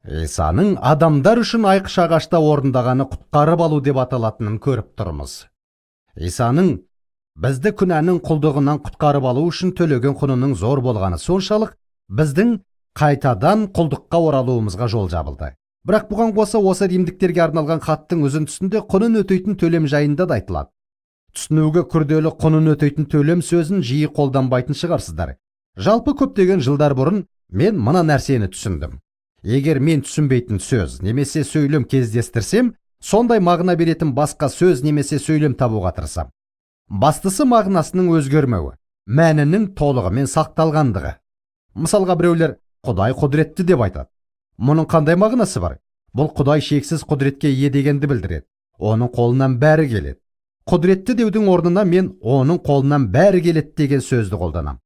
Исаның адамдар үшін айқыш ағашта орындағаны құтқарып алу деп аталатынын көріп тұрмыз. Исаның бізді күнәнің құлдығынан құтқарып алу үшін төлеген құнының зор болғаны соншалық, біздің қайтадан құлдыққа оралуымызға жол жабылды. Бірақ бұған қоса осы римдіктерге арналған хаттың үзіндісінде құнын өтейтін төлем жайында да айтылады. Түсінуге күрделі құнын өтейтін төлем сөзін жиі қолданбайтын шығарсыздар. Жалпы, көптеген жылдар бұрын мен мына нәрсені түсіндім. Егер мен түсінбейтін сөз немесе сөйлем кездестірсем, сондай мағына беретін басқа сөз немесе сөйлем табуға тырысам. Бастысы, мағынасының өзгермеуі, мәнінің толығымен сақталғандығы. Мысалға, біреулер «Құдай құдіретті» деп айтады. Мұның қандай мағынасы бар? Бұл Құдай шексіз құдіретке ие дегенді білдіреді. Оның қолынан бәрі келеді. Құдіретті деудің орнына мен «оның қолынан бәрі келеді» деген сөзді қолданам.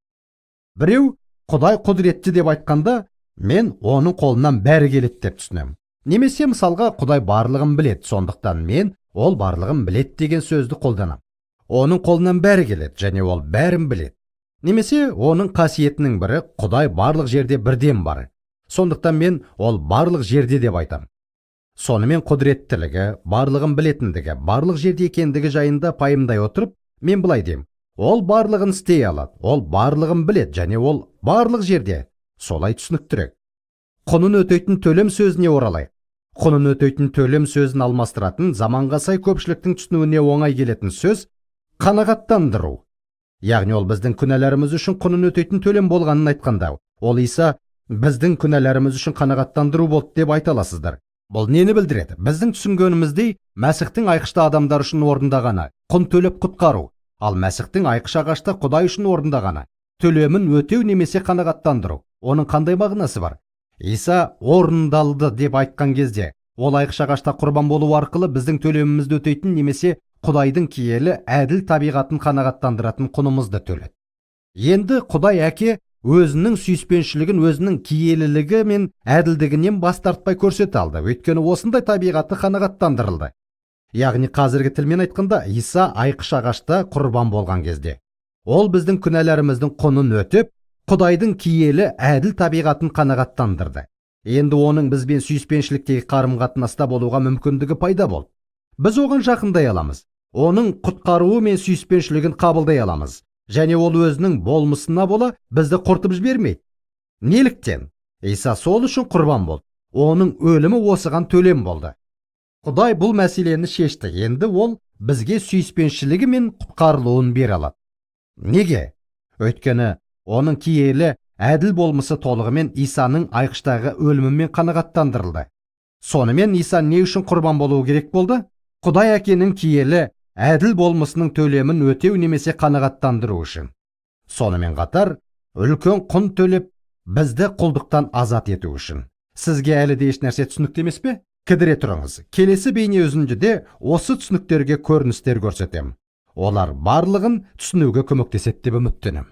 Біреу «Құдай құдіретті» деп айтқанда, мен оның қолынан бәрі келеді деп түсінемін. Немесе, мысалға, Құдай барлығын біледі, сондықтан мен «ол барлығын біледі» деген сөзді қолданамын. Оның қолынан бәрі келеді және ол бәрін біледі. Немесе оның қасиетінің бірі: Құдай барлық жерде бірден бар, сондықтан мен «ол барлық жерде» деп айтамын. Сонымен, құдіреттілігі, барлығын білетіндігі, барлық жерде екендігі жайында пайымдай отырып, мен былай деймін: ол барлығын істей алады, ол барлығын біледі және ол барлық жерде. Солай түсініктірек. Құнын өтейтін төлем сөзіне оралайық. Құнын өтейтін төлем сөзін алмастыратын, заманға сай, көпшіліктің түсінуіне оңай келетін сөз – қанағаттандыру. Яғни ол біздің күнәларымыз үшін құнын өтейтін төлем болғанын айтқанда, ол Иса біздің күнәларымыз үшін қанағаттандыру болды деп айта аласыздар. Бұл нені білдіреді? Біздің түсінгеніміздей, Мәсіхтің айқышта адамдар үшін орындағаны – құн төлеп құтқару, ал Мәсіхтің айқыш ағашта Құдай үшін орындағаны – төлемін өтеу немесе қанағаттандыру. Оның қандай мағынасы бар? Иса «орындалды» деп айтқан кезде, ол айқыш ағашта құрбан болу арқылы біздің төлемімізді өтейтін немесе Құдайдың киелі, әділ табиғатын қанағаттандыратын құнымызды төледі. Енді Құдай Әке өзінің сүйіспеншілігін өзінің киелілігі мен әділдігінен бас тартпай көрсете алды, өйткені осындай табиғаты қанағаттандырылды. Яғни, қазіргі тілмен айтқанда, Иса айқыш ағашта құрбан болған кезде, ол біздің күнәларымыздың құнын өтеп, Құдайдың киелі, әділ табиғатын қанағаттандырды. Енді оның бізбен сүйіспеншіліктегі қарым қатынаста болуға мүмкіндігі пайда болды. Біз оған жақындай аламыз, оның құтқаруы мен сүйіспеншілігін қабылдай аламыз және ол өзінің болмысына бола бізді құртып жібермейді. Неліктен? Иса сол үшін құрбан болды. Оның өлімі осыған төлем болды. Құдай бұл мәселені шешті. Енді ол бізге сүйіспеншілігі мен құтқарылуын бере алады. Неге? Өйткені оның киелі, әділ болмысы толығымен Исаның айқыштағы өлімімен қанағаттандырылды. Сонымен, Иса не үшін құрбан болуы керек болды? Құдай Әкенің киелі, әділ болмысының төлемін өтеу немесе қанағаттандыру үшін. Сонымен қатар, үлкен құн төлеп, бізді құлдықтан азат ету үшін. Сізге әлі де ешнәрсе түсінікті емес пе? Кідіре тұрыңыз. Келесі бейне үзіндіде осы түсініктерге көріністер көрсетемін. Олар барлығын түсінуге көмектеседі деп үміттенемін.